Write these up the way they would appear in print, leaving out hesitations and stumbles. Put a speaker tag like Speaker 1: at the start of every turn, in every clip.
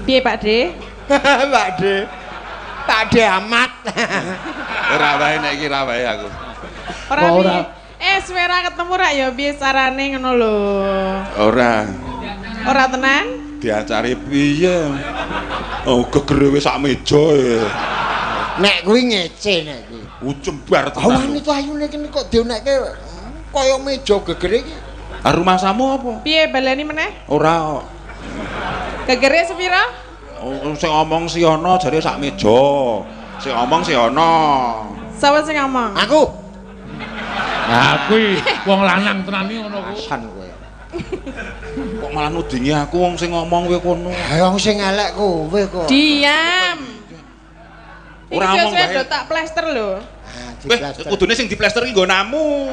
Speaker 1: Piye Pak De?
Speaker 2: Pak De. Pak De amat.
Speaker 3: Ora wae nek iki ra wae aku.
Speaker 1: Ora piye? Suwe ra ketemu rak ya piye carane ngono lho.
Speaker 3: Ora.
Speaker 1: Ora tenan?
Speaker 3: Diacari piye? Oh, gegere wis sak meja e.
Speaker 2: Nek kuwi ngece nek kuwi.
Speaker 3: Jembar tenan.
Speaker 2: Awane to ayune kene kok dionekke kaya meja gegere iki.
Speaker 3: Ah rumasamu apa?
Speaker 1: Piye baleni meneh?
Speaker 3: Ora kok.
Speaker 1: Gegere sepira?
Speaker 3: Oh, sing ngomong si ana jare sak meja. Sing ngomong si ana.
Speaker 1: Sapa sing ngomong?
Speaker 2: Aku.
Speaker 4: Lah kuwi wong lanang tenan iki ngono kuwi.
Speaker 2: Asan kowe.
Speaker 3: Kok malah nudingi aku wong sing ngomong kowe kono.
Speaker 2: Ha wong sing elek kowe kok.
Speaker 1: Diam.
Speaker 3: Ora omong wae.
Speaker 1: Tak plester lho.
Speaker 2: Ah,
Speaker 3: Weh, kudune sing diplester iki nggonamu.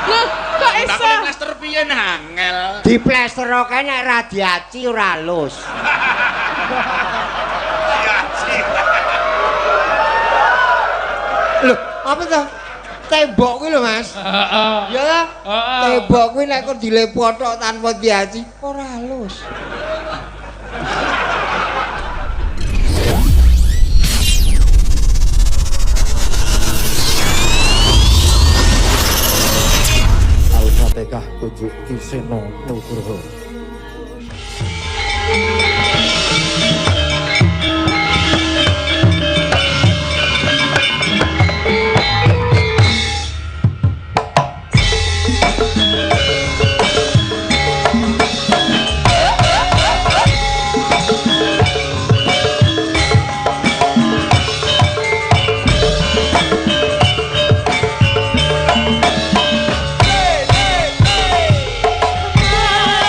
Speaker 1: Lho, kok iso?
Speaker 3: Aku plester piye nangel.
Speaker 2: Diplester kae nek radiaci ora halus. Lho, apa to? Tembok kuwi lho, Mas.
Speaker 4: Heeh.
Speaker 2: Ya ta?
Speaker 4: Heeh.
Speaker 2: Tembok kuwi nek kok dilepothok tanpa diaci ora halus.
Speaker 5: Al-Fatihah tujuh Ki Seno Nugroho.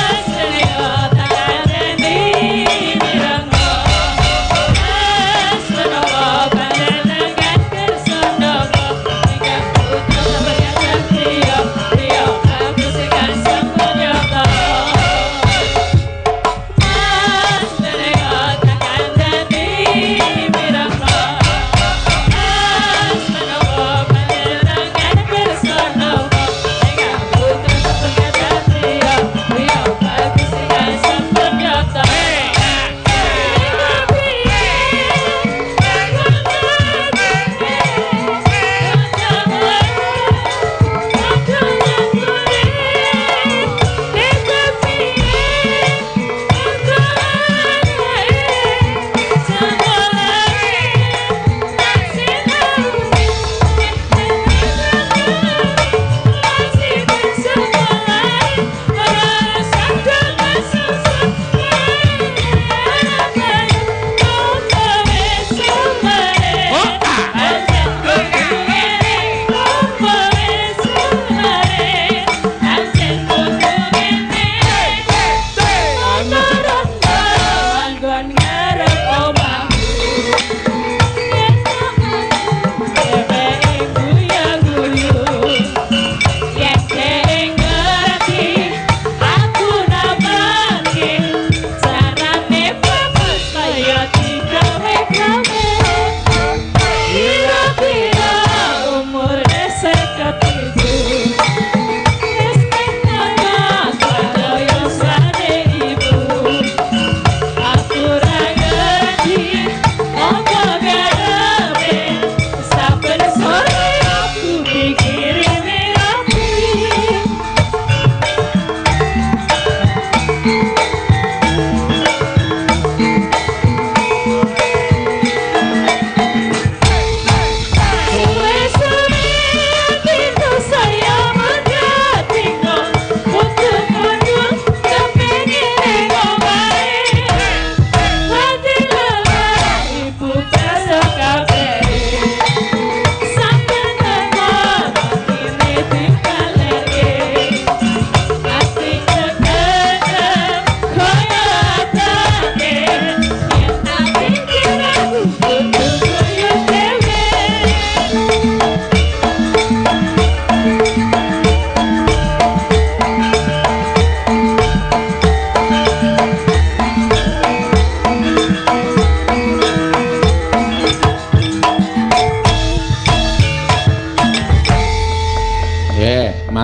Speaker 1: Mas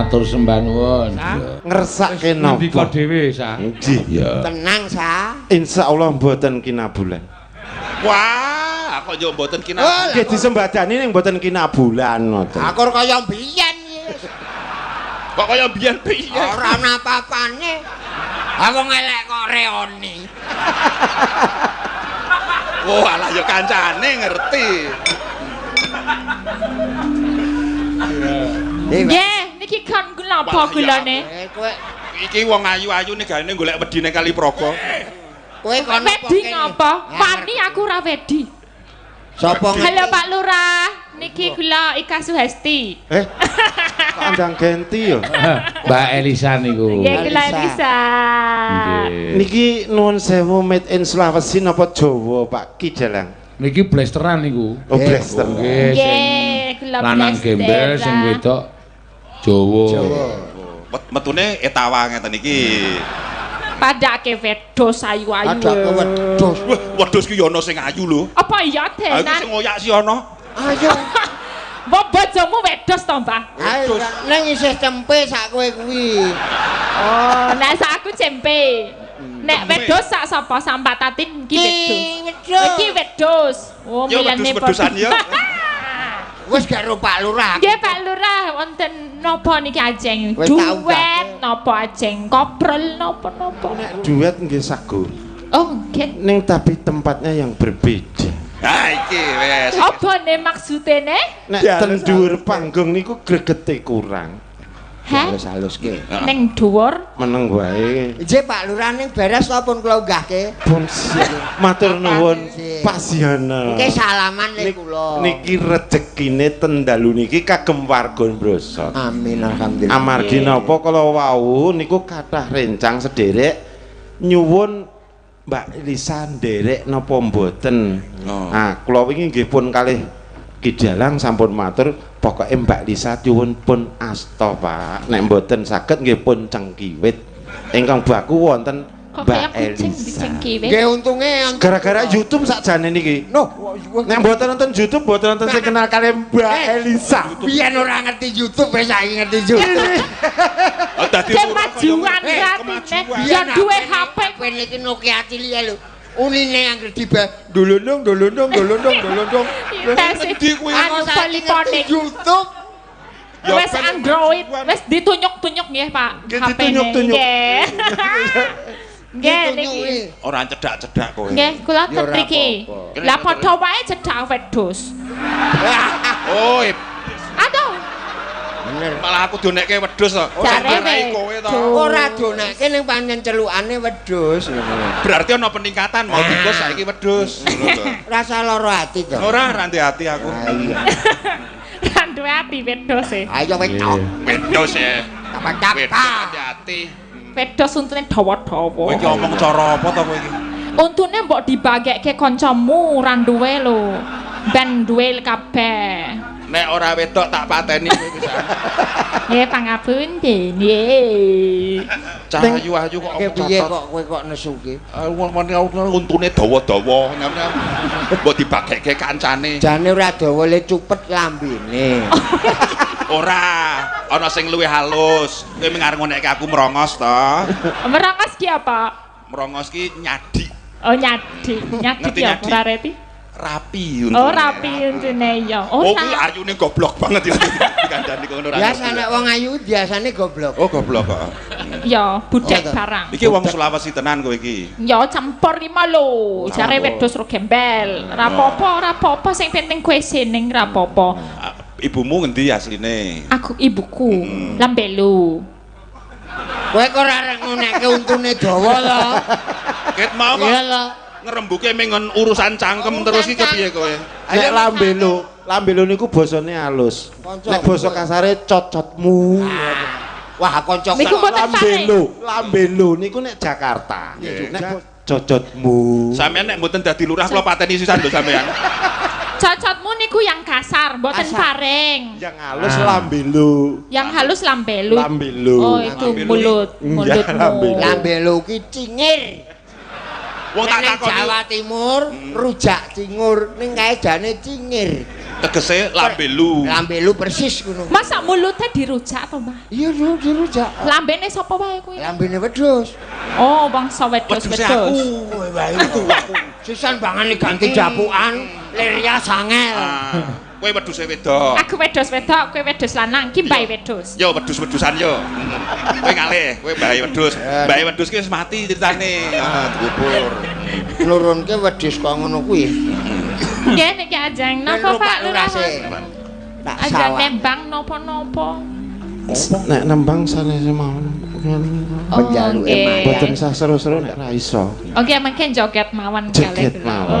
Speaker 4: Matur sembah nuwun.
Speaker 5: Ngersake napa?
Speaker 4: Ngendika dhewe, Sa.
Speaker 5: Nggih.
Speaker 4: Iya.
Speaker 2: Tenang, Sa.
Speaker 5: Insyaallah mboten kinabulan.
Speaker 3: Wah, kok yo mboten kinabulan.
Speaker 5: Nggih disembadani ning mboten kinabulan ngoten.
Speaker 2: Aku kaya mbiyen iki.
Speaker 3: Kok kaya mbiyen piye?
Speaker 2: Ora ana apa-apane. Ha wong elek kok reoni.
Speaker 3: Oh, alah ya kancane ngerti.
Speaker 1: Nggih, niki kon napa gulane?
Speaker 2: Kowe
Speaker 3: iki wong ayu-ayu nih gaene golek wedine kali Praga.
Speaker 2: Kowe kon
Speaker 1: wedi ngapa? Wani aku ora wedi.
Speaker 2: Sapa ngerti?
Speaker 1: Halo Pak Lurah, niki kula Ika Suhesti.
Speaker 5: Kok andang genti yo.
Speaker 4: Mbak Elisa niku.
Speaker 1: Nggih, kula Elisa.
Speaker 5: Niki nuwun sewu made in Sulawesi napa Jawa Pak Ki Dalang?
Speaker 4: Niki blasteran niku.
Speaker 5: Oh, blaster.
Speaker 4: Nggih,
Speaker 1: nggih, kula
Speaker 4: lanang gembel sing wedok Jawa.
Speaker 2: Jawa.
Speaker 3: Metune etawa ngeten iki.
Speaker 1: Padake wedhus ayu-ayu.
Speaker 2: Padake wedhus.
Speaker 3: Wah, wedhus ki yo ana sing ayu lho.
Speaker 1: Apa iya tenan?
Speaker 3: Aku sing ngoyak si ana.
Speaker 2: Ayo.
Speaker 1: Mbok bojomu wedhus to, Mbah?
Speaker 2: Ayo, ning isih cempe sak kowe kuwi.
Speaker 1: Oh, nek sak aku cempe. Nek wedhus sak sapa sak Tatin iki wedhus. Iki wedhus. Oh, milane
Speaker 3: wedhusan ya.
Speaker 2: Wis gak ro Pak Lurah.
Speaker 1: Nggih Pak Lurah, wonten napa niki ajeng? Duet napa ajeng koprol napa-napa?
Speaker 5: Nek duet nggih sago.
Speaker 1: Oh, nggih.
Speaker 5: Ning tapi tempatnya yang berbeda.
Speaker 3: Ha iki wis.
Speaker 1: Apa ne maksudene?
Speaker 5: Nek ten dhuwur panggung niku gregete kurang.
Speaker 2: Halus-haluske.
Speaker 1: Ning dhuwur
Speaker 5: meneng wae.
Speaker 2: Nggih Pak Lurah ning beres to pun kula unggahke.
Speaker 5: Pun matur nuwun Pak Siana.
Speaker 2: Nggih salaman ning kula.
Speaker 5: Niki rejekine ten dalu niki kagem warga Brosot.
Speaker 2: Amin alhamdulillah.
Speaker 5: Amargi napa kala wau niku kathah rencang sederek nyuwun Mbak Elisa nderek napa mboten. Ah kula wingi nggih pun kalih Ki Dalang sampun matur pokoke Mbak Lisa nyuwun pun asta Pak. Nek mboten saged nggih pun cengkiwit. Ingkang baku wonten Mbak Elisa.
Speaker 2: Nggih untunge
Speaker 5: gara-gara YouTube sakjane niki.
Speaker 2: Noh,
Speaker 5: nek mboten nonton YouTube mboten nonton sing kenal kali Mbak Elisa.
Speaker 2: Biyen ora ngerti YouTube wis saiki ngerti YouTube.
Speaker 1: Kemajuan ratine. Ya duwe HP
Speaker 2: niki Nokia cilik lho. Unine anggere diba dolondong dolondong dolondong dolondong.
Speaker 1: Endi kuwi anu poliponik
Speaker 2: YouTube.
Speaker 1: Wes Android, wes ditunyuk-tunyuk nggih Pak.
Speaker 5: Ditunyuk-tunyuk.
Speaker 1: Nggih niki.
Speaker 3: Ora cedak-cedak kowe.
Speaker 1: Nggih, kula ten mriki. Lah padha wae cedak wedhus.
Speaker 3: Oh.
Speaker 1: Aduh.
Speaker 2: Bener.
Speaker 3: Malah aku donekke wedhus to. Jare kowe to.
Speaker 2: Ora donekke ning pancen celukane wedhus.
Speaker 3: Berarti ana peningkatan mau tikus saiki wedhus.
Speaker 2: Rasa lara ati to.
Speaker 3: Ora ora ndek ati aku.
Speaker 2: Iya.
Speaker 1: Ra duwe ati wedhus e.
Speaker 2: Ayo wedok.
Speaker 3: Wedhus e.
Speaker 2: Kapan-kapan.
Speaker 3: Ati.
Speaker 1: Wedhus untune dawa-dawa.
Speaker 3: Kowe iki omong cara apa to kowe iki?
Speaker 1: Untune mbok dibagekke kancamu ora duwe lho. Ben duwe kabeh.
Speaker 3: Nek ora wedok tak pateni kowe bisa.
Speaker 1: Nggih pangapunten. Nggih.
Speaker 3: Cah ayu-ayu kok
Speaker 2: piye kok kowe kok nesu ki?
Speaker 3: Untune dawa-dawa mbok dibagekke kancane.
Speaker 2: Jane ora dawa le cupet lambene.
Speaker 3: Ora, ana sing luwih halus. Kowe mung arep ngonekke aku merongos to.
Speaker 1: Merongos ki apa?
Speaker 3: Merongos ki nyadik.
Speaker 1: Oh nyadik. Nyadik ya ora reti.
Speaker 3: Rapi untune.
Speaker 1: Oh rapi untune ya.
Speaker 3: Oh kuwi ayune goblok banget ya dikandani kono ora.
Speaker 2: Biasa nek wong ayu biasane goblok.
Speaker 3: Oh goblok kok.
Speaker 1: Ya budek barang.
Speaker 3: Iki wong Sulawesi tenan kowe iki.
Speaker 1: Ya campur iki lho. Jare wedhus ro gembel. Ora apa-apa, ora apa-apa sing penting kowe seneng ora apa-apa.
Speaker 3: Ibumu ngendi asline?
Speaker 1: Aku ibuku Lambelu.
Speaker 2: Kowe kok ora ngonekke untune dawa lho.
Speaker 3: Ket mau kok.
Speaker 2: Iya lho.
Speaker 3: Ngrembuke mengon urusan cangkem terus iki kepiye kowe?
Speaker 5: Nek lambelo, lambelo niku basane halus. Nek basa kasare cocotmu.
Speaker 2: Wah, kanca
Speaker 1: niku mboten
Speaker 5: lambelo, lambelo niku nek Jakarta. Nek cocotmu.
Speaker 3: Sampeyan nek mboten dadi lurah kula pateni sisan lho sampeyan.
Speaker 1: Cocotmu niku yang kasar, mboten paring.
Speaker 5: Yang halus lambelo.
Speaker 1: Yang halus lambelo.
Speaker 5: Lambelo.
Speaker 1: Oh, itu mulut, mulutmu.
Speaker 2: Lambelo ki cingir.
Speaker 3: Wong tak takoni
Speaker 2: Jawa Timur, rujak cingur ning kae jane cingir.
Speaker 3: Tegese lambelu.
Speaker 2: Lambelu persis ngono.
Speaker 1: Masa mulute dirujak to, Mbah?
Speaker 2: Iya, dirujak.
Speaker 1: Lambene sapa wae kuwi?
Speaker 2: Lambene wedhus.
Speaker 1: Oh, bangsa wedhus-wedhus.
Speaker 3: Aku. Aku.
Speaker 2: Sisan bangane ganti japukan, lir sangel.
Speaker 3: Kowe wedhuse wedok.
Speaker 1: Aku wedhus wedok, kowe wedhus lanang, ki mbahe wedhus.
Speaker 3: Yo wedhus-wedhusan yo. Kowe ngalih, kowe mbahe wedhus. Mbahe wedhus ki wis mati ceritane. Ah, dikubur.
Speaker 2: Nurunke wedhus kok ngono kuwi.
Speaker 1: Nggih niki ajeng napa Pak Lurah? Ajeng nembang napa-napa.
Speaker 5: Nek nembang sanes mawon.
Speaker 2: Penjaluke mawon.
Speaker 5: Boten sah seru-seru nek ra iso.
Speaker 1: Oke, mangke joget mawon kalih.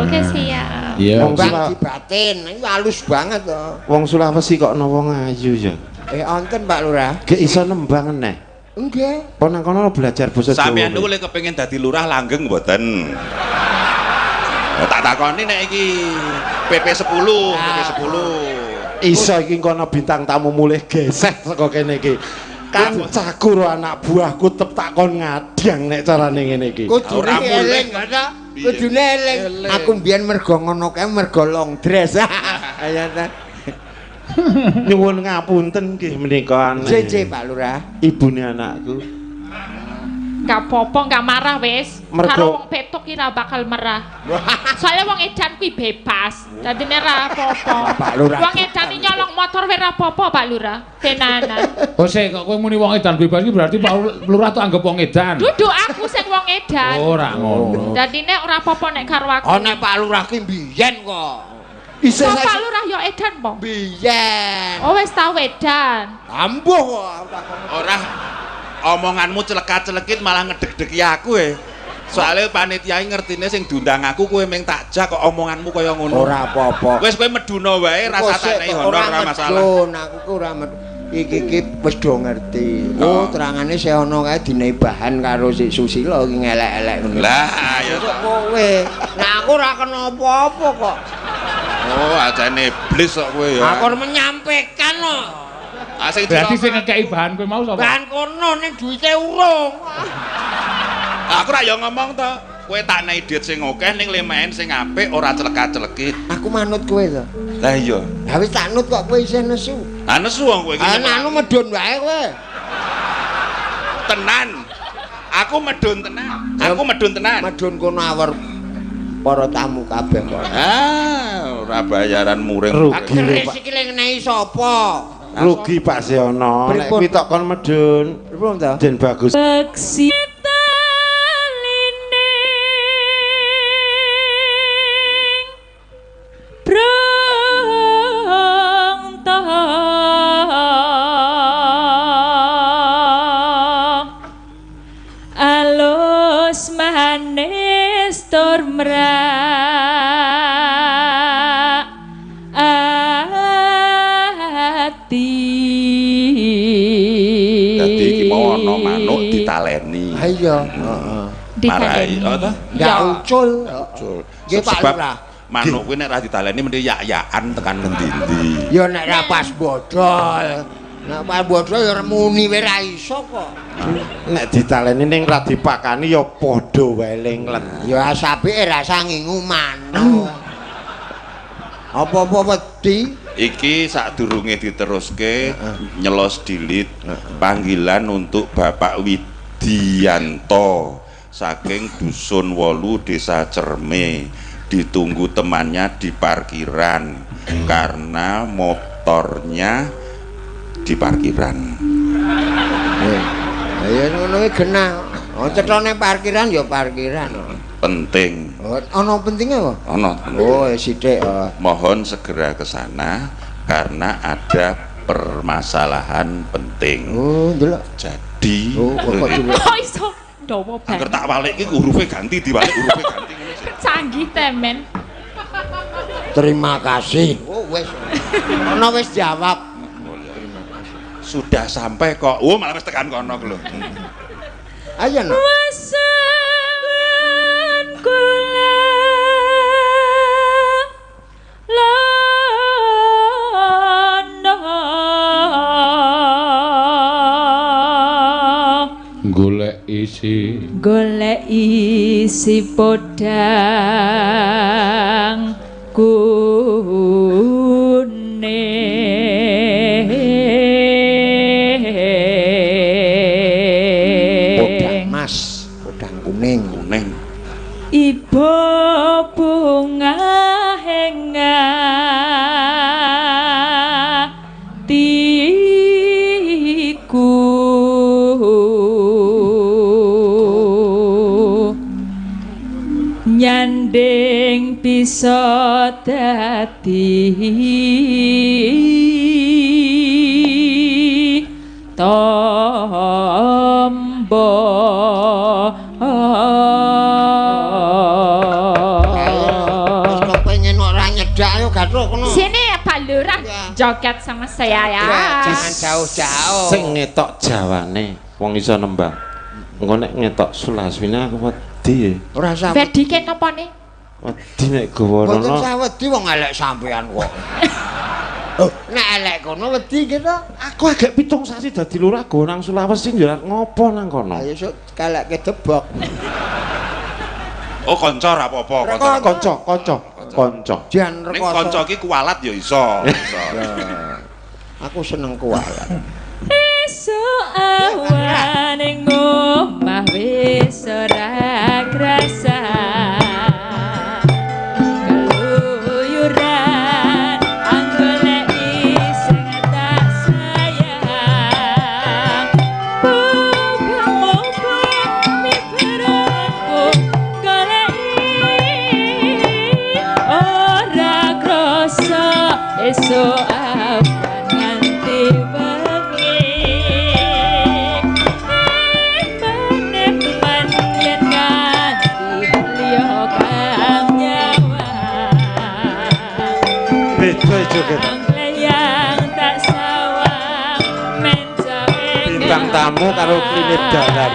Speaker 1: Oke, siap.
Speaker 4: Iya.
Speaker 2: Wong dibatin, iki halus banget to.
Speaker 5: Wong Sulawesi kok ana wong ayu ya.
Speaker 2: Wonten Pak Lurah.
Speaker 5: Gek iso nembang neh.
Speaker 2: Nggih.
Speaker 5: Kono kono belajar basa Jawa.
Speaker 3: Sampeyan niku lek kepengin dadi lurah langgeng mboten? Tak takoni nek iki PP10, PP10.
Speaker 5: Iso iki kono bintang tamu mulih geseh saka kene iki. Kancaku ro anak buahku tetep tak kon ngadang nek carane ngene iki.
Speaker 2: Kudune eling ta? Kudune eling. Aku mbiyen mergo ngono kae mergo long dress. Ayo ta.
Speaker 5: Nyuwun ngapunten nggih menika aneh.
Speaker 2: Cece Pak Lurah,
Speaker 5: ibune anakku.
Speaker 1: Enggak apa-apa, enggak marah wis. Karo wong petuk ki ra bakal marah. Soale wong edan kuwi bebas. Dadine ra apa-apa. Wong edan iki nyolong motor wae ra apa-apa, Pak Lurah. Tenanan.
Speaker 4: Oh sik, kok kowe muni wong edan bebas iki berarti Pak Lurah tuh anggap wong edan.
Speaker 1: Duduk aku sing wong edan.
Speaker 4: Ora ngono.
Speaker 1: Dadine ora apa-apa nek karo aku.
Speaker 2: Oh nek Pak Lurah ki mbiyen kok.
Speaker 5: Isih
Speaker 1: Pak Lurah ya edan po?
Speaker 2: Mbiyen.
Speaker 1: Oh wis tau edan.
Speaker 2: Ambuh kok.
Speaker 3: Ora omonganmu celekat-celekit malah ngedeg-degi aku e. Soale panitia ngertine sing diundang aku kowe mung takjak kok omonganmu kaya ngono.
Speaker 2: Ora apa-apa.
Speaker 3: Wis kowe meduna wae rasa tak nek honor ora masalah.
Speaker 2: Aku ku ora iki iki wis do ngerti. Oh, terangane sing ana kae dinehi bahan karo si Susila iki ngelek-elek ngono.
Speaker 3: Lah, ya
Speaker 2: kowe. Nah aku ora kena apa-apa kok.
Speaker 3: Oh, ajane iblis kok kowe ya.
Speaker 2: Aku menyampaikan kok.
Speaker 4: Berarti sing ngekeki bahan kowe mau sapa?
Speaker 2: Bahan kono ning duwite urung.
Speaker 3: Aku ra yo ngomong to. Kowe tak nei duit sing akeh ning lemaen sing apik ora celekat-celekit.
Speaker 2: Aku manut kowe to.
Speaker 3: Lah iya.
Speaker 2: Lah wis tak nut kok kowe isih nesu.
Speaker 3: Ah nesu wong kowe iki.
Speaker 2: Ah anu medun wae kowe.
Speaker 3: Tenan. Aku medun tenan. Aku medun tenan.
Speaker 2: Medun kono awor para tamu kabeh kok.
Speaker 3: Ah, ora bayaran muring.
Speaker 2: Rugi Pak. Iki lek ngenehi sapa?
Speaker 5: Rugi Pak Seono. Nek kuwi tok kon medun.
Speaker 2: Pripun to?
Speaker 5: Den bagus.
Speaker 1: Beksi alus manis tur mrak ati.
Speaker 3: Dadi iki mau ana manuk ditaleni.
Speaker 2: Ha iya, heeh.
Speaker 3: Ditaleni. Oh ta?
Speaker 2: Ya ucul.
Speaker 3: Ucul.
Speaker 2: Nggih Pak Lurah.
Speaker 3: Manuk kuwi nek ra ditaleni mesti yak-yakan tekan ngendi-endi.
Speaker 2: Ya nek ra pas bodol. Nek pas bodol ya muni wae ra iso kok.
Speaker 5: Nek ditaleni ning ra dipakani ya padha wae lenglet.
Speaker 2: Ya asape rasa ngingu manuk. Apa-apa wedi.
Speaker 3: Iki sadurunge diteruske nyelos dilit panggilan untuk Bapak Widianto saking Dusun Wolu Desa Cerme. Ditunggu temannya di parkiran karena motornya di parkiran.
Speaker 2: Ya ngono iki genah. Oh cetone parkiran ya parkiran.
Speaker 3: Penting.
Speaker 2: Oh, ana pentinge apa?
Speaker 3: Ana.
Speaker 2: Oh, sithik.
Speaker 3: Mohon segera ke sana karena ada permasalahan penting.
Speaker 2: Oh, ndelok.
Speaker 3: Jadi
Speaker 2: oh, kok
Speaker 1: kok iso dawa banget.
Speaker 3: Angger tak walik iki hurufe ganti diwalik hurufe ganti.
Speaker 1: Canggih temen.
Speaker 2: Terima kasih. Oh, wis. Ana wis jawab.
Speaker 3: Terima kasih. Sudah sampai kok. Oh, malah wis tekan kono lho.
Speaker 2: Ayo no.
Speaker 1: Wasan kula londo
Speaker 4: golek isi,
Speaker 1: golek isi podang kuning. Nyanding bisa dadi tombo.
Speaker 2: Wis kepengin ora nyedak ayo gathuk kono.
Speaker 1: Sini ya Pak Lurah joget sama saya ya.
Speaker 2: Jangan jauh-jauh.
Speaker 5: Sing ngetok jawane wong iso nembang. Engko nek ngetok Sulasmina aku wedi ya.
Speaker 2: Ora usah.
Speaker 1: Wedi ke napa ne?
Speaker 5: Wedi nek gawa
Speaker 2: rono. Mboten
Speaker 5: usah
Speaker 2: wedi wong elek sampean kok. Oh, nek elek kono wedi gitu.
Speaker 5: Aku agak 7 sasi dadi lurah go nang Sulawesi yo ngopo nang kono.
Speaker 2: Ayo sok kalekke debok.
Speaker 3: Oh, kanca ora apa-apa,
Speaker 5: kanca. Kanca.
Speaker 2: Jan rekoso.
Speaker 3: Ning kanca iki kualat ya iso. Iso.
Speaker 2: Aku seneng kualat.
Speaker 1: Esuk awan ning omah wis ora krasa. Keluyuran anggoleki sing tak sayang. Muga-muga miberanku goleki ora krasa esuk awan nganti wengi. Eman-eman yen nganti liya kang nyawang.
Speaker 5: Beda joget.
Speaker 1: Yang tak sawang mencawe
Speaker 5: Bintang tamu karo klinip dalan.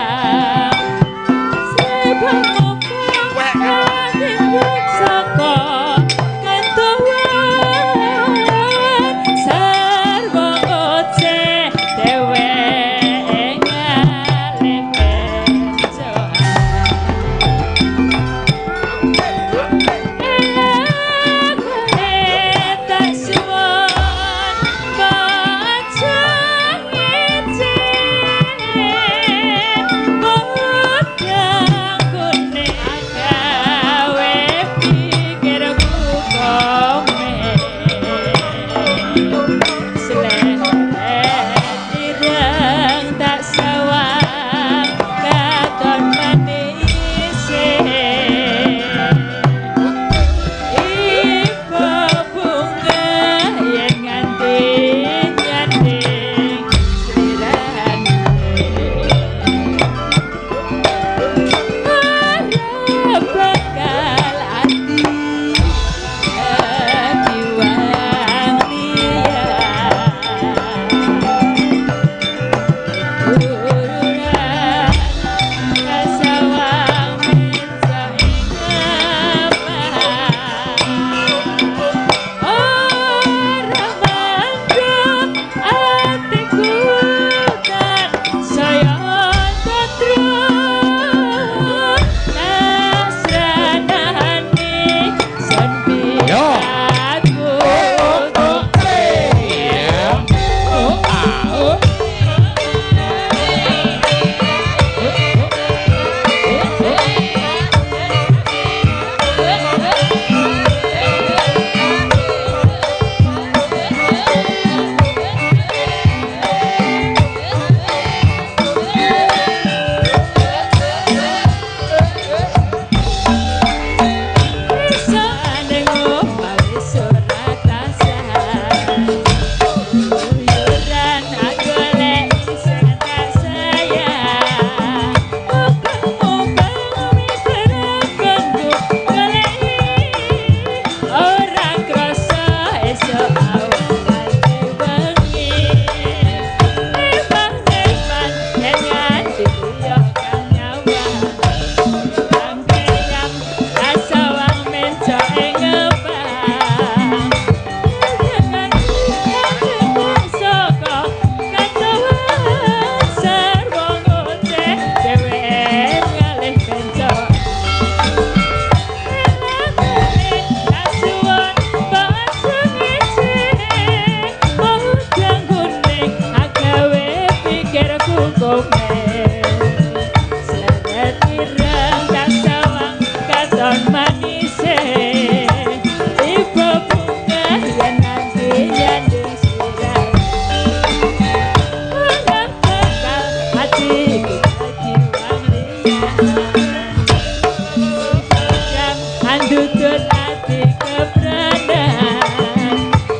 Speaker 1: Andutut ati kepranan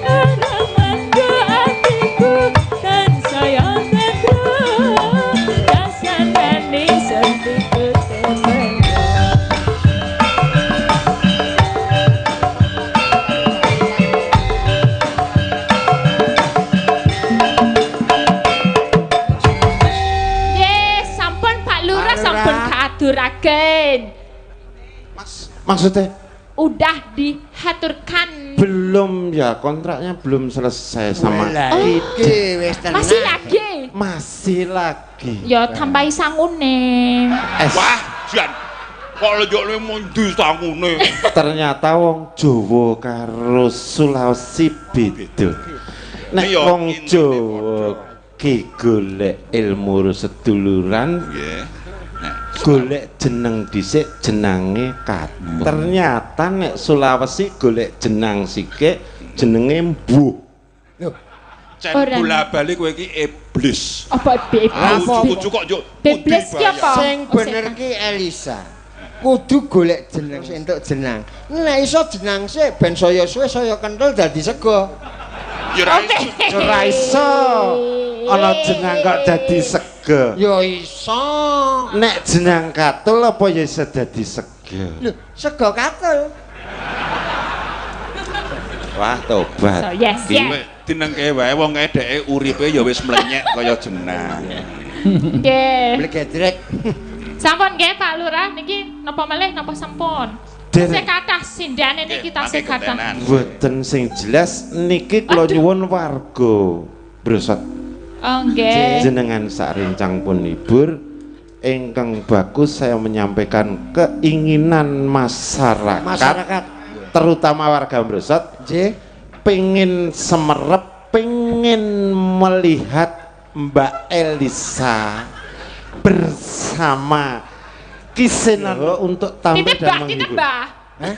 Speaker 1: ora mendo atiku tansaya tentrem rasane setiku temen. Nggih, sampun Pak Lurah sampun kaaturaken.
Speaker 5: Maksudnya
Speaker 1: Udah dihaturkan.
Speaker 5: belum ya, kontraknya belum selesai sama
Speaker 2: Lah iki wis tenan.
Speaker 1: Masih lagi.
Speaker 5: masih lagi.
Speaker 1: Ya tambahi sangune.
Speaker 5: Es,
Speaker 3: Wah, jan. Kok lejokne mundi sangune.
Speaker 5: ternyata wong Jawa karo Sulawesi beda. Nek
Speaker 3: Iya,
Speaker 5: wong
Speaker 3: intine
Speaker 5: Jawa ki golek ilmu seduluran,
Speaker 3: Nggih. Nek
Speaker 5: golek jeneng dhisik jenange kat. Ternyata nek Sulawesi golek jenang sithik jenenge mbuh.
Speaker 3: cen
Speaker 1: Ora.
Speaker 3: bola-bali kowe iki iblis.
Speaker 1: Apa bebas?
Speaker 3: Ujuk-ujuk kok yo
Speaker 1: Bebas ki apa?
Speaker 2: Sing bener ki Elisa. Kudu golek jeneng sing entuk jenang. Nek iso jenang sik ben saya suwe saya kental dadi sego.
Speaker 3: Ya ora iso.
Speaker 5: Ora iso. Ana jenang kok dadi sega.
Speaker 2: Ya iso.
Speaker 5: Nek jenang katul apa ya iso dadi sega?
Speaker 2: Lho, sego katul.
Speaker 5: Wah, tobat.
Speaker 1: So, yes, yes.
Speaker 3: Kowe dinengke wae wong kae dheke uripe ya wis mlenyek kaya jenang.
Speaker 1: Nggih.
Speaker 2: Blegedrek.
Speaker 1: Sampun nggih Pak Lurah niki napa malih napa sampun?
Speaker 5: Derek.
Speaker 1: Sing kathah sindhane niki tasih
Speaker 3: Mangke
Speaker 1: kathah.
Speaker 3: gentenan.
Speaker 5: Mboten sing jelas niki kula nyuwun warga Brosot
Speaker 1: Oh nggih.
Speaker 5: jenengan sak rencang pun hibur ingkang bagus saya menyampaikan keinginan masyarakat,
Speaker 2: Masyarakat.
Speaker 5: terutama warga Brosot
Speaker 2: Nggih.
Speaker 5: pengen semerep, pengen melihat Mbak Elisa bersama Kisenan untuk tampil
Speaker 1: Titip
Speaker 5: dan
Speaker 1: Mbah, titip
Speaker 5: menghibur.
Speaker 1: Mbah.
Speaker 2: Hah?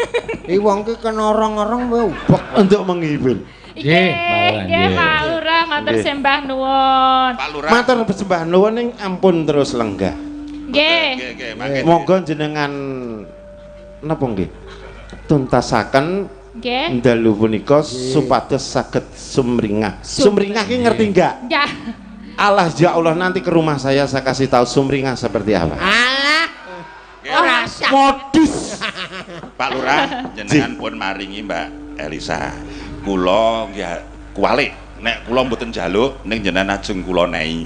Speaker 2: Iki wong ki kena orong-orong wae ubek.
Speaker 5: Untuk menghibur.
Speaker 1: Nggih,
Speaker 4: Pak Lurah,
Speaker 1: nggih
Speaker 4: nggih.
Speaker 1: Pak Lurah matur
Speaker 5: Nggih.
Speaker 1: sembah nuwun.
Speaker 3: Pak Lurah.
Speaker 5: Matur sembah nuwun ning ampun terus lenggah.
Speaker 1: Nggih.
Speaker 3: Nggih, nggih, mangke.
Speaker 5: Monggo jenengan napa nggih? Tuntasaken
Speaker 1: Nggih.
Speaker 5: dalu punika supados saged sumringah. Sumringah ki ngerti enggak?
Speaker 1: Nggih.
Speaker 5: Allah ya Allah, nanti ke rumah saya kasih tahu sumringah seperti apa.
Speaker 2: Alah. Ora sah.
Speaker 5: Modus.
Speaker 3: Pak Lurah jenengan pun maringi Mbak Elisa. Kula nggih kuwalik nek kula mboten njaluk ning jenengan ajeng kula nei.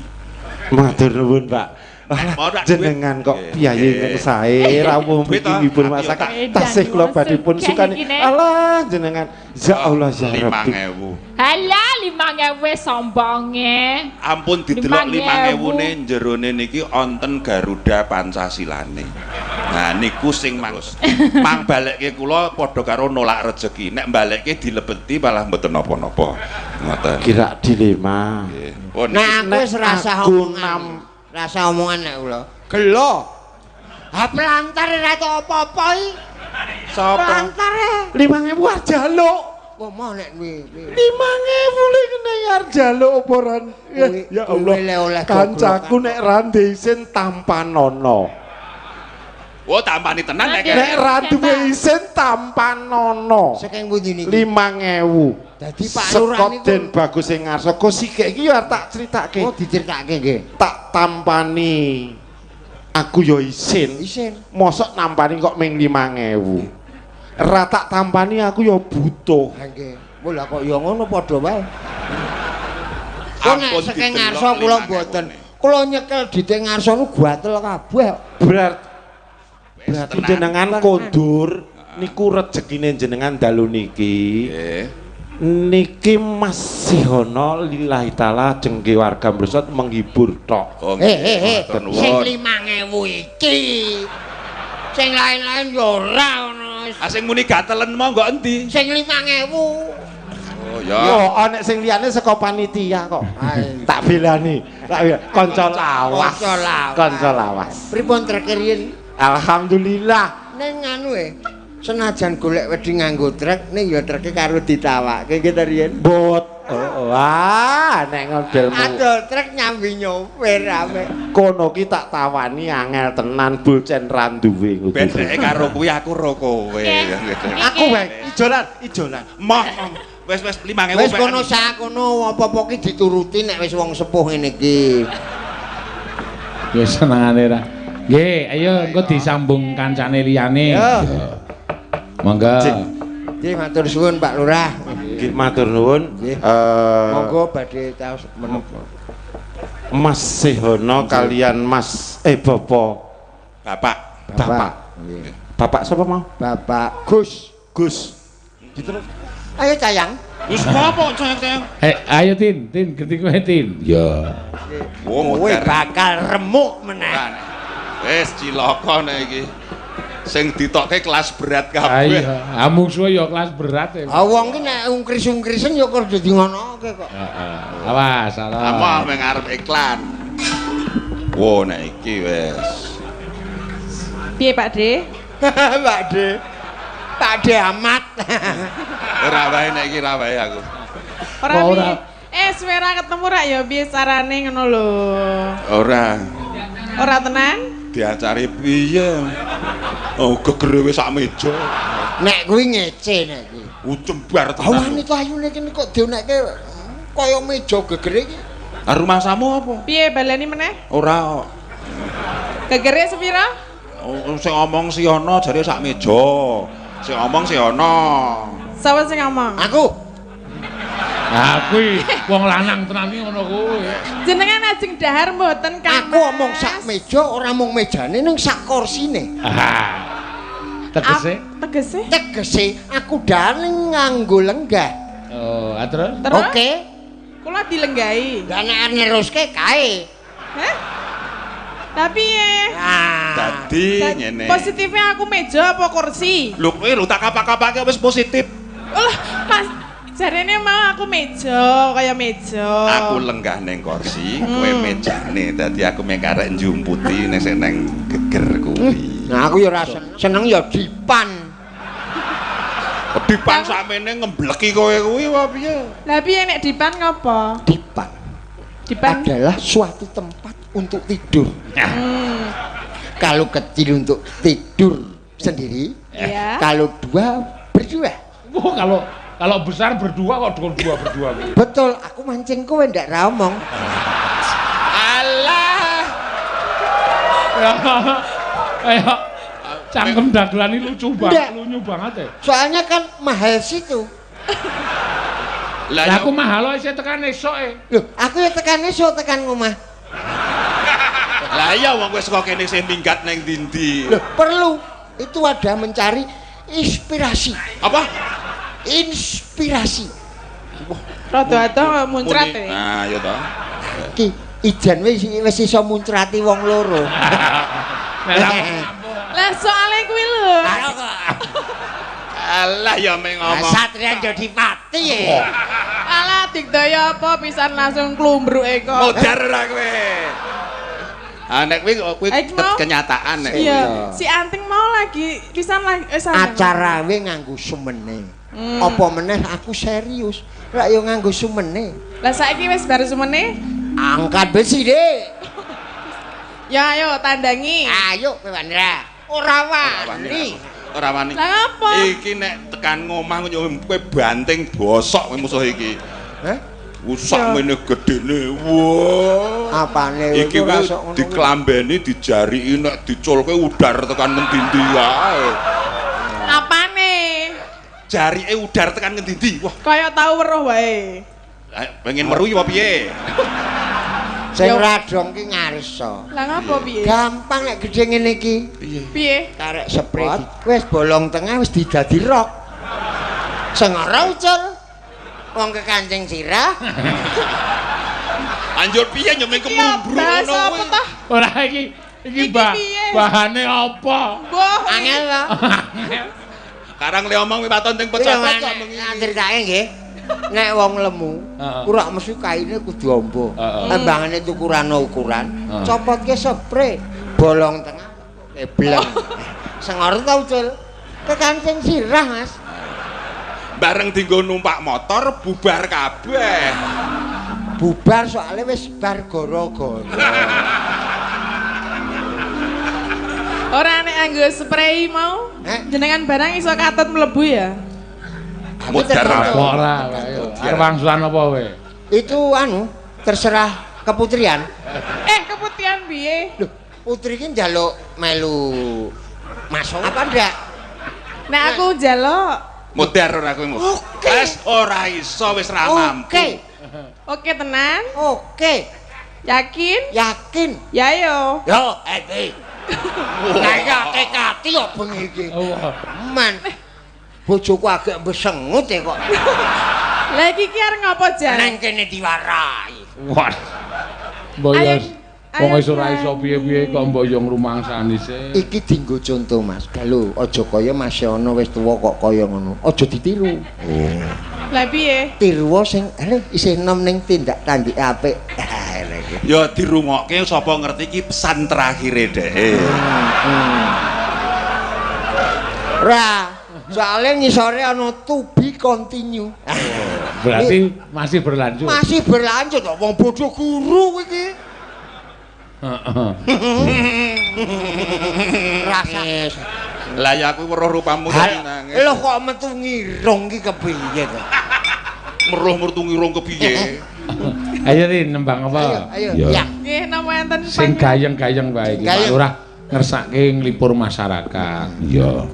Speaker 5: Matur nuwun, Pak. Alah,
Speaker 3: Mau tak
Speaker 5: jenengan
Speaker 3: duit?
Speaker 5: kok piyayi ingkang sae rawuh
Speaker 3: Duit
Speaker 5: mriki
Speaker 3: toh?
Speaker 5: ngibur
Speaker 3: Aku
Speaker 5: masyarakat.
Speaker 1: tak-
Speaker 5: Tasih kula badhe pun
Speaker 1: Sugih
Speaker 5: sukani.
Speaker 1: iki, Nek.
Speaker 5: Alah jenengan ya Allah ya Rabbi.
Speaker 3: 5000.
Speaker 1: Halah 5000 sombonge.
Speaker 3: Ampun didelok
Speaker 1: 5.000.
Speaker 3: 5000 ne jerone niki onten Garuda Pancasilane. Nah niku sing mangos. Mang balekke kula padha karo nolak rejeki. Nek balekke dilebeti malah mboten napa-napa. Ngoten.
Speaker 5: Kira dilema.
Speaker 3: Nggih. Pun
Speaker 2: Nah, aku wis rasa
Speaker 5: aku
Speaker 2: omongan. Rasa omongan nek kula. Gelo. Ha pelantar ora tau apa-apa iki.
Speaker 3: sapa?
Speaker 2: Pelantar e.
Speaker 5: 5000 arep jaluk.
Speaker 2: Wah, mau nek kuwi.
Speaker 5: 5000 le kena arep jaluk apa ran? Ya Allah.
Speaker 2: Kuwi le oleh
Speaker 5: Kancaku
Speaker 2: goglokan.
Speaker 5: nek ra isin tampanono.
Speaker 3: Oh, tampani tenan nek.
Speaker 5: Nek ra duwe isin tampanono.
Speaker 2: Saking pundi niki?
Speaker 5: 5000.
Speaker 2: Dadi Pak Lurah
Speaker 5: Saka
Speaker 2: niku
Speaker 5: Den Bagus sing ngarsa kok sikik iki ya arep tak critake.
Speaker 2: Oh, diceritake nggih.
Speaker 5: Tak tampani. Aku ya isin.
Speaker 2: Isin.
Speaker 5: Mosok nampani kok ming 5000. Ra tak tampani aku ya butuh.
Speaker 2: Ha nggih. Wah, lah kok ya ngono padha wae. Kok nek
Speaker 3: Ampun
Speaker 2: saking
Speaker 3: didelok
Speaker 2: ngarsa kula
Speaker 3: 5.000
Speaker 2: mboten.
Speaker 3: ne.
Speaker 2: Kula nyekel dite ngarsa niku gatel kabeh.
Speaker 5: Berarti
Speaker 3: Wis
Speaker 5: berarti
Speaker 3: tenan.
Speaker 5: jenengan kondur niku rejekine jenengan dalu niki.
Speaker 3: Nggih.
Speaker 5: Niki masih ana lillahi taala jengke warga Mresot menghibur tok.
Speaker 3: Oh,
Speaker 2: Eh eh eh.
Speaker 3: Matur
Speaker 2: Sing
Speaker 3: nuwun.
Speaker 2: 5000 iki. Sing lain-lain ya ora ngono.
Speaker 3: Ah sing muni gatelen monggo endi?
Speaker 2: Sing 5000.
Speaker 3: Oh ya.
Speaker 5: Yo ana sing liyane saka panitia kok.
Speaker 2: Ayo.
Speaker 5: Tak belani, tak belani. Kanca lawas.
Speaker 2: Kanca lawas.
Speaker 5: Kanca lawas.
Speaker 2: Pripun trek riyin?
Speaker 5: Alhamdulillah.
Speaker 2: Ning anu e. Senajan golek wedi nganggo trek ning ya treke karo ditawake kita riyin.
Speaker 5: Bot. Oh, oh. Wah, nek ngodelmu.
Speaker 2: Adol truk nyambi nyopir ame.
Speaker 5: Kono ki tak tawani angel tenan bulcen ra duwe.
Speaker 3: Ben dheke karo kuwi aku ro kowe.
Speaker 5: Aku wae ijolan, ijolan.
Speaker 3: Moh. Wis wis 5000.
Speaker 2: Wis kono sak kono apa-apa ki dituruti nek wis wong sepuh ngene iki.
Speaker 4: Ya senengane ra. Nggih, ayo engko disambung kancane liyane. Monggo.
Speaker 2: Nggih, matur suwun Pak Lurah.
Speaker 5: Nggih, matur nuwun.
Speaker 2: Monggo badhe taos menapa.
Speaker 5: Mas Sehono kalian Mas Bapak.
Speaker 3: Bapak.
Speaker 5: Bapak.
Speaker 2: Nggih.
Speaker 5: Bapak sapa mau?
Speaker 2: Bapak Gus.
Speaker 5: Gus.
Speaker 2: Diterus. Ayo cayang.
Speaker 3: Wis apa cayang-cayang?
Speaker 4: Ayo Tin, Tin, genti kowe Tin. Ya.
Speaker 2: Kowe bakal remuk meneh.
Speaker 3: Wis cilaka nek iki. Sing ditokke kelas berat kabeh.
Speaker 4: Iya, mungsuhe ya kelas berat ya.
Speaker 2: Ah wong ki nek ungkris-ungkrisen ya kok dadi ngono kok.
Speaker 4: Heeh. Awas, salah.
Speaker 3: Apa meng arep iklan. Wo nek iki wis.
Speaker 6: Piye Pak De?
Speaker 2: Pak De. Pak De amat.
Speaker 3: Ora wae nek iki ra wae aku.
Speaker 6: Ora piye. Suwe ra ketemu rak ya piye carane ngono lho.
Speaker 3: Ora.
Speaker 6: Ora tenan?
Speaker 3: Diacari piye? Oh, gegere wis sak meja.
Speaker 2: Nek kuwi ngece nek kuwi.
Speaker 3: Ucembar tenan.
Speaker 2: Wanita ayune kene kok dionekke kaya meja gegere iki.
Speaker 3: Ah rumahsamu apa?
Speaker 6: Piye baleni meneh?
Speaker 3: Ora kok.
Speaker 6: Gegere sepira?
Speaker 3: Oh, sing ngomong si ana jare sak meja. Sing ngomong si ana.
Speaker 6: Sapa sing ngomong?
Speaker 2: Aku.
Speaker 4: Lah kuwi wong lanang tenan iki ngono kuwi.
Speaker 6: Jenengan ajeng dahar mboten Kang?
Speaker 2: Aku omong sak meja ora mung mejane ning sak kursine.
Speaker 4: Ah. Tegese?
Speaker 6: Tegese?
Speaker 2: Tegese aku dahar ning nganggo lenggah.
Speaker 4: Oh, terus?
Speaker 2: Oke.
Speaker 6: Kula dilenggahi.
Speaker 2: Lah nek neruske kae.
Speaker 6: Hah? Tapi
Speaker 3: dadi ngene.
Speaker 6: Positifnya aku meja apa kursi?
Speaker 3: Lho kowe lho tak kapak-kapake wis positif.
Speaker 6: Lah, Mas jarene mau aku meja, kaya meja.
Speaker 3: Aku lenggah ning kursi, kowe mejane. Dadi aku mung karek njumputi ning sing nang geger kuwi.
Speaker 2: Nah, aku ya ora seneng ya dipan.
Speaker 3: Dipan sakmene ngembleki kowe kuwi apa piye?
Speaker 6: Lah piye nek dipan ngopo?
Speaker 2: Dipan.
Speaker 6: Dipan
Speaker 2: adalah suatu tempat untuk tidur. Kalau kecil untuk tidur sendiri,
Speaker 6: ya.
Speaker 2: Kalau dua berdua.
Speaker 4: Wah, kalau besar berdua kok dua berdua.
Speaker 2: Betul, aku mancing kowe ndak ra omong.
Speaker 3: Alah.
Speaker 4: Ayo, cangkem dagelan ini lucu banget, lunyu banget ya.
Speaker 2: Soalnya kan mahal situ.
Speaker 4: Lah aku mahal isih tekan esuk e.
Speaker 2: Loh, aku ya tekan esuk tekan ngomah.
Speaker 3: Lah iya wong kowe saka kene sing minggat ning ndi-ndi.
Speaker 2: Loh, perlu. Itu ada mencari inspirasi.
Speaker 3: Apa?
Speaker 2: Inspirasi.
Speaker 6: Rada adoh muncrat e.
Speaker 3: Nah, iya toh.
Speaker 2: Ki ijan wis iso muncrati wong loro.
Speaker 6: Lah soalnya kuwi lho.
Speaker 3: Alah ya meng ngomong.
Speaker 2: Satria Jodipati ya.
Speaker 6: Alah digdaya apa pisan langsung klumbruke kok.
Speaker 3: Modar ora kowe. Ah nek kuwi kenyataan nek.
Speaker 6: Iya, si Anting mau lagi pisan lagi
Speaker 2: acara we nganggo sumene. Apa meneh aku serius. Rak yo nganggo sumene.
Speaker 6: Lah saiki wis bar sumene?
Speaker 2: Angkat besi, Dik.
Speaker 6: Ya ayo tandangi.
Speaker 2: Ayo kowe Wandra. Ora wani.
Speaker 3: Ora wani.
Speaker 6: Lah ngapa?
Speaker 3: Iki nek tekan ngomah kowe banting bosok kowe musuh iki.
Speaker 2: Hah?
Speaker 3: Sak mene gedene. Wah.
Speaker 2: Apane
Speaker 3: iki diklambeni dijariki nek diculke udar tekan ngendi-endi wae.
Speaker 6: Apane?
Speaker 3: Jarike udar tekan ngendi-endi. Wah,
Speaker 6: kaya tau weruh wae.
Speaker 3: Pengen meru apa piye?
Speaker 2: Sing radong ki ngarsa.
Speaker 6: Lah ngapa piye?
Speaker 2: Gampang nek gedhe ngene iki.
Speaker 6: Piye?
Speaker 2: Karek spray wis bolong tengah wis didadi rok. Sing ora ucul. Wong kekancing sirah.
Speaker 3: Anjur piye nyemeng kemumbruk ngono kuwi.
Speaker 4: Ora iki iki bahane apa?
Speaker 2: Angel to.
Speaker 3: Karang le omong kuwi waton teng pecah-pecah
Speaker 2: mengi. Critake nggih. Nek wong lemu, ora mesti kaine kudu amba. Embangane tukuran ukuran, copotke spray, bolong tengah kebleng. Sing ora ta ucul. Kekancing sirah, Mas.
Speaker 3: Bareng dienggo numpak motor bubar kabeh.
Speaker 2: Bubar soalnya wis bar gara-gara.
Speaker 6: Ora nek anggo spray mau. Jenengan barang iso katut mlebu ya.
Speaker 3: Modar
Speaker 4: ora. Arep wangsulan apa kowe?
Speaker 2: Itu anu terserah keputrian.
Speaker 6: Keputihan piye?
Speaker 2: Loh, putri ki njaluk melu masuk apa ndak?
Speaker 6: Nek aku njaluk
Speaker 3: modar ora kowe.
Speaker 2: Oke.
Speaker 3: Wis ora iso wis ra mampu.
Speaker 2: Oke.
Speaker 6: Oke tenan?
Speaker 2: Oke.
Speaker 6: Yakin?
Speaker 2: Yakin.
Speaker 6: Ya yo.
Speaker 2: Yo, eh. Lah iki akeh-akeh kok bengi iki. Men. Bojoku agak besengut e kok.
Speaker 6: Lah iki ki arep ngopo jan?
Speaker 2: Nang kene diwarai.
Speaker 4: Wah. Mbok yo wong wis ora iso piye-piye kok mbok yo ngrumangsani sih.
Speaker 2: Iki dienggo conto Mas. Lho, aja kaya Mas Yono wis tuwa kok kaya ngono. Aja ditiru.
Speaker 3: Oh.
Speaker 6: Lah piye?
Speaker 2: Tiru sing isih enom ning tindak tandike apik.
Speaker 3: Ya dirungokke sapa ngerti iki pesan terakhire dheke.
Speaker 2: Ora, soalnya ngisore ana to be continue.
Speaker 4: Berarti masih berlanjut.
Speaker 2: Masih berlanjut kok wong bodoh guru iki.
Speaker 4: Heeh.
Speaker 2: Rasa.
Speaker 3: Lah ya aku weruh rupamu dadi nangis.
Speaker 2: Lho kok metu ngirung iki kepiye to?
Speaker 3: Meruh metu ngirung kepiye?
Speaker 4: Ayo Rin nembang apa?
Speaker 2: Ayo, ayo. Ya.
Speaker 6: Nggih napa enten
Speaker 4: sing gayeng-gayeng wae iki Pak Lurah ngersake nglipur masyarakat. Iya.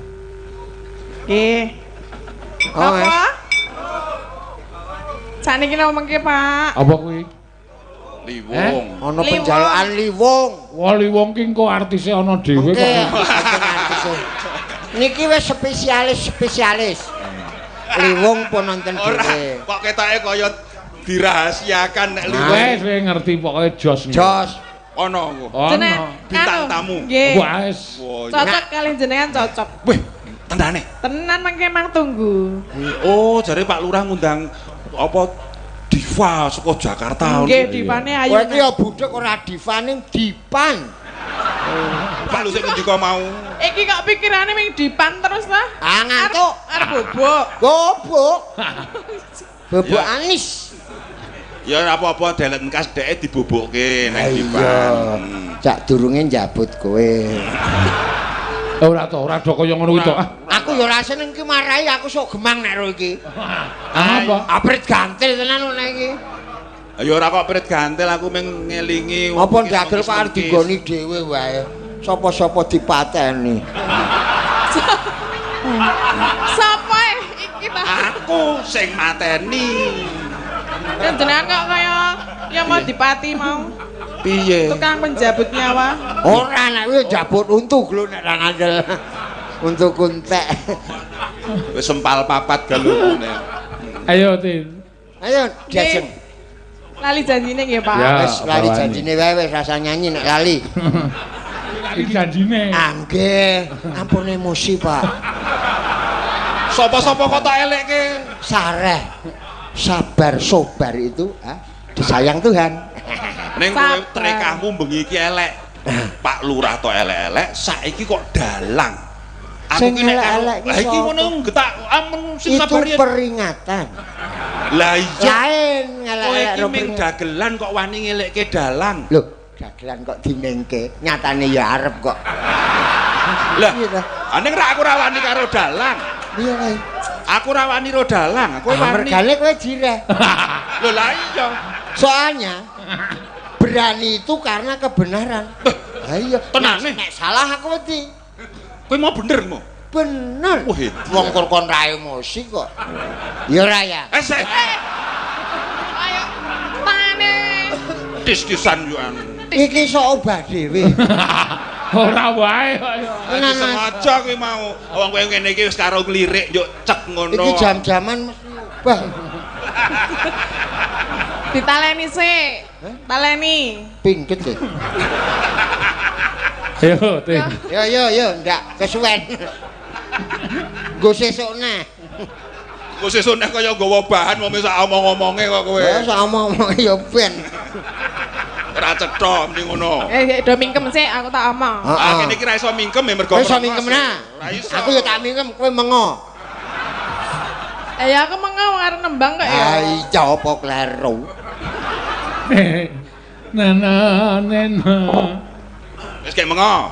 Speaker 6: Nggih. Apa? Sakniki napa mengke, Pak?
Speaker 4: Apa kuwi?
Speaker 3: Liwong.
Speaker 2: Ana penjalukan liwong.
Speaker 4: Wah, liwong ki engko artise ana dhewe kok.
Speaker 2: Niki wis spesialis-spesialis. Liwong pun nonton dhewe.
Speaker 3: Kok ketoke kaya dirahasiakan nek liwong.
Speaker 4: Wis wis ngerti pokoke jos.
Speaker 2: Jos.
Speaker 3: Ana engko. Bintang tamu.
Speaker 4: Wis.
Speaker 6: Cocok kalih jenengan cocok.
Speaker 3: Wih, tenane.
Speaker 6: Tenan mengke mang tunggu.
Speaker 3: Oh, jare Pak Lurah ngundang apa diva saka Jakarta.
Speaker 6: Nggih, divane ayu.
Speaker 2: Kowe iki ya budhek ora diva ning dipan.
Speaker 3: Pak lho sing ngendika mau.
Speaker 6: Iki kok pikirane ming dipan terus ta?
Speaker 2: Ah ngantuk.
Speaker 6: Arep bobok.
Speaker 2: Bobok. Bobok anis.
Speaker 3: Ya ora apa-apa delek engkas dheke dibobokke nang dipan.
Speaker 2: Cak durunge njabut kowe.
Speaker 4: Ora to, ora do kaya ngono kuwi to.
Speaker 2: Aku ya ora seneng ki marahi aku sok gemang nek ro iki.
Speaker 4: Apa?
Speaker 2: Aprit gantil tenan nek iki.
Speaker 3: Ya ora kok prit gantil aku mung ngelingi.
Speaker 2: Apa ndagel kok arep dinggoni dhewe wae. Sapa-sapa dipateni.
Speaker 6: Sapa iki ta?
Speaker 3: Aku sing mateni.
Speaker 6: Jenengan kok kaya ya mau dipati mau.
Speaker 3: Piye?
Speaker 6: Tukang penjabut nyawa.
Speaker 2: Ora nek kuwi jabut untu lho nek ra ngandel. Untu kuntek.
Speaker 3: Wis sempal papat galungune.
Speaker 4: Ayo Tin.
Speaker 2: Ayo diajeng.
Speaker 6: Lali janjine nggih, Pak.
Speaker 2: Wis lali janjine wae wis rasa nyanyi nek lali.
Speaker 4: Lali janjine.
Speaker 2: Ah nggih, ampun emosi, Pak.
Speaker 3: Sapa-sapa kok tak elekke?
Speaker 2: Sareh. Sabar sobar itu disayang Tuhan.
Speaker 3: Ning kowe trekahmu bengi iki elek. Pak Lurah to elek-elek, saiki kok dalang. Aku ki nek elek iki ngono getak amen sing sabar
Speaker 2: itu peringatan.
Speaker 3: Lah iya.
Speaker 2: Lain ngelek-elek
Speaker 3: kowe iki ming dagelan kok wani ngelekke dalang.
Speaker 2: Lho, dagelan kok dinengke, nyatane ya arep kok.
Speaker 3: Lah, ning ra aku ra wani karo dalang.
Speaker 2: Iya kae.
Speaker 3: Aku ra wani karo dalang, kowe wani.
Speaker 2: Mergane kowe jireh.
Speaker 3: Lho lah iya.
Speaker 2: Soalnya berani itu karena kebenaran. Lah iya,
Speaker 3: tenane
Speaker 2: nek salah aku wedi.
Speaker 3: Kowe mau bener mau?
Speaker 2: Bener. Wong kon ra emosi kok. Ya ora ya.
Speaker 6: Ayo tangane.
Speaker 3: Tis-tisan yo anu.
Speaker 2: Iki sok obah dhewe.
Speaker 4: Ora wae kok.
Speaker 3: Iki sengaja kowe mau. Wong kowe ngene iki wis karo nglirik yo cek ngono.
Speaker 2: Iki jam-jaman mesti obah.
Speaker 6: Ditaleni sik. Taleni.
Speaker 2: Pingket ya.
Speaker 4: Ayo, Tin.
Speaker 2: Yo yo yo, ndak kesuwen. Nggo sesuk neh.
Speaker 3: Nggo sesuk neh kaya nggawa bahan wong sak omong-omonge kok kowe.
Speaker 2: Ya sak omong-omonge ya ben.
Speaker 3: Ora cetha mending ngono.
Speaker 6: Do mingkem sik aku tak omong.
Speaker 3: Ah kene iki ra iso mingkem ya mergo.
Speaker 2: Iso mingkem nah. Aku ya tak mingkem kowe mengo.
Speaker 6: Ya aku mengo wong arep nembang kok ya.
Speaker 2: Ah iya apa kleru.
Speaker 4: Nana nena.
Speaker 3: Wis kek mengo.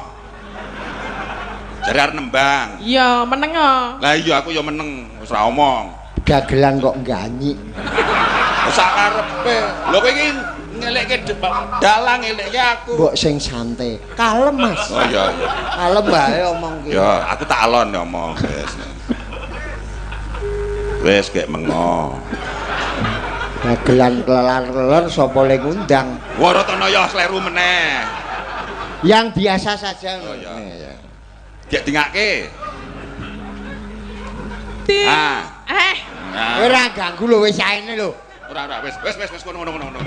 Speaker 3: Jare arep nembang.
Speaker 6: Iya, menengo.
Speaker 3: Lah iya aku ya meneng, wis ora omong.
Speaker 2: Dagelan kok nganyi.
Speaker 3: Sak karepe. Lho kowe iki ngelekke dalang ngelekke aku.
Speaker 2: Mbok sing santai. Kalem, Mas.
Speaker 3: Oh iya iya.
Speaker 2: Kalem wae omong ki.
Speaker 3: Ya, aku tak alon ya omong wis. Wis gek mengo.
Speaker 2: Dagelan kelar-kelar sapa le ngundang.
Speaker 3: Waratana ya sleru meneh.
Speaker 2: Yang biasa saja.
Speaker 3: Oh iya. Gek dingake. Ah.
Speaker 2: Ora ganggu lho wis saene lho.
Speaker 3: Ora ora wis wis wis kono kono kono.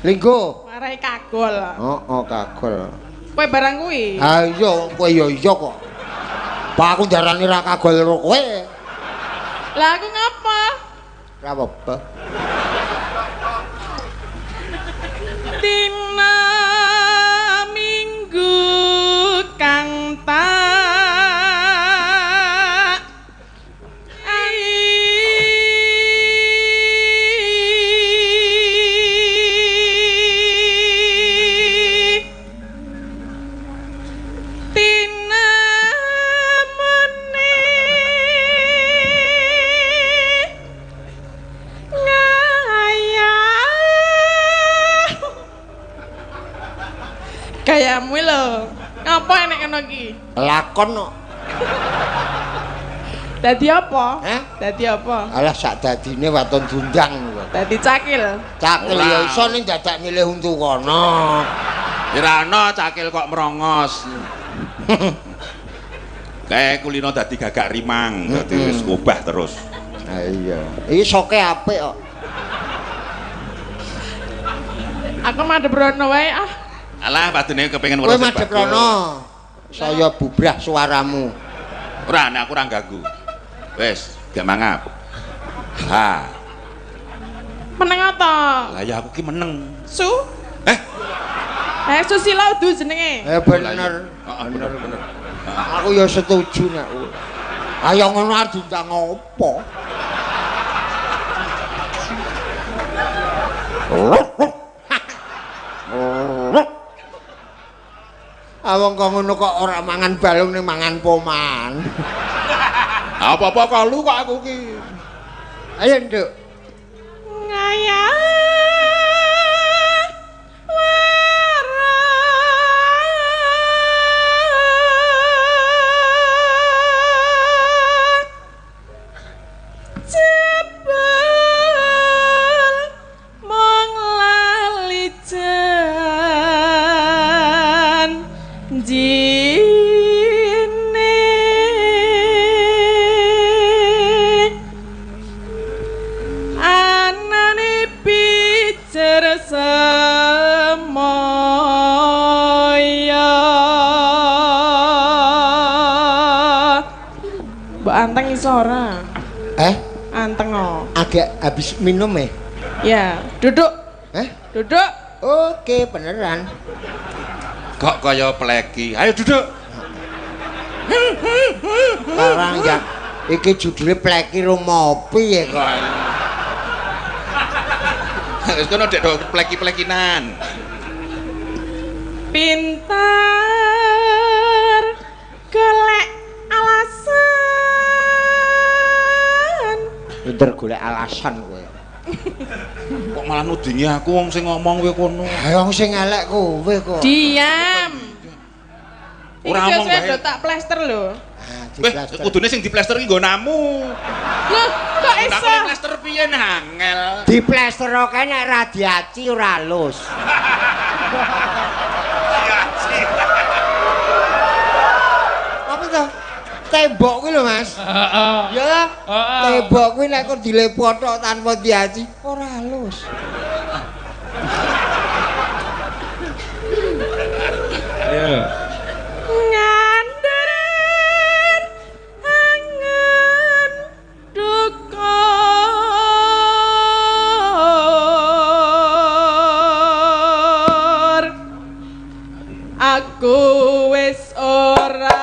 Speaker 2: Linggo.
Speaker 6: Marai kagol.
Speaker 2: Heeh, kagol.
Speaker 6: Kowe barang kuwi.
Speaker 2: Ha iya kowe ya iya kok. Pak aku ndarani ra kagol karo kowe.
Speaker 6: Lah aku ngapa?
Speaker 2: Ora apa-apa.
Speaker 6: Dina Minggu kang tak gayamu lho. Ngapa enek ngono iki?
Speaker 2: Lakon kok.
Speaker 6: Dadi apa?
Speaker 2: Hah?
Speaker 6: Dadi apa?
Speaker 2: Alah sak dadine waton diundang.
Speaker 6: Dadi cakil.
Speaker 2: Cakil ya iso ning dadak milih untu kono.
Speaker 3: Ora ana cakil kok merongos. Kae kulino dadi gagak rimang, dadi wis obah terus.
Speaker 2: Ha iya. Iki soke apik kok.
Speaker 6: Aku madhep rono wae ah.
Speaker 3: Alah padune kepengin weruh.
Speaker 2: Kowe madhep rono. Saya bubrah suaramu.
Speaker 3: Ora, nek aku ora ganggu. Wis, gak mangap. Ha.
Speaker 6: Meneng ta?
Speaker 3: Lah ya aku ki meneng.
Speaker 6: Su?
Speaker 3: Eh.
Speaker 6: Susila udu jenenge.
Speaker 2: Bener.
Speaker 3: Heeh, bener bener.
Speaker 2: Aku ya setuju nek. Ayo ngono arep diundang opo? Awong kok ngono kok ora mangan balung ning mangan poman.
Speaker 3: Apa-apa kalu kok aku ki.
Speaker 2: Ayo nduk.
Speaker 6: Ngayah wara jebul mong lali janjine anane pijer semoyo. Mbok anteng iso ora?
Speaker 2: Anteng
Speaker 6: o.
Speaker 2: Agak habis minum ya?
Speaker 6: Ya, duduk. Duduk.
Speaker 2: Oke, beneran.
Speaker 3: Kok kaya pleki. Ayo duduk.
Speaker 2: Orang ya iki judule pleki rumopi ya kok.
Speaker 3: Wis kono dek do pleki-plekinan.
Speaker 6: Pintar golek alasan.
Speaker 2: Pinter golek alasan kowe.
Speaker 3: Kok malah nudingi aku wong sing ngomong kowe kono.
Speaker 2: Ha wong sing elek kowe kok.
Speaker 6: Diam.
Speaker 3: Ora omong wae.
Speaker 6: Iki tak plester lho.
Speaker 2: Ah,
Speaker 3: diplester. Kudune sing diplester ki nggonamu.
Speaker 6: Lho, kok iso?
Speaker 3: Tak plester piye angel.
Speaker 2: Diplester kae nek radiaci ora halus.
Speaker 3: Radiaci.
Speaker 2: Apa to? Tembok kuwi lho, Mas.
Speaker 4: Heeh.
Speaker 2: Ya ta? Tembok kuwi nek kok dilepothok tanpa diaci ora halus.
Speaker 4: Ayo.
Speaker 6: Nganderen angen dukur. Aku wis ora.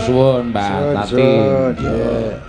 Speaker 4: Matur suwun Mbak Tati.
Speaker 7: Suwun.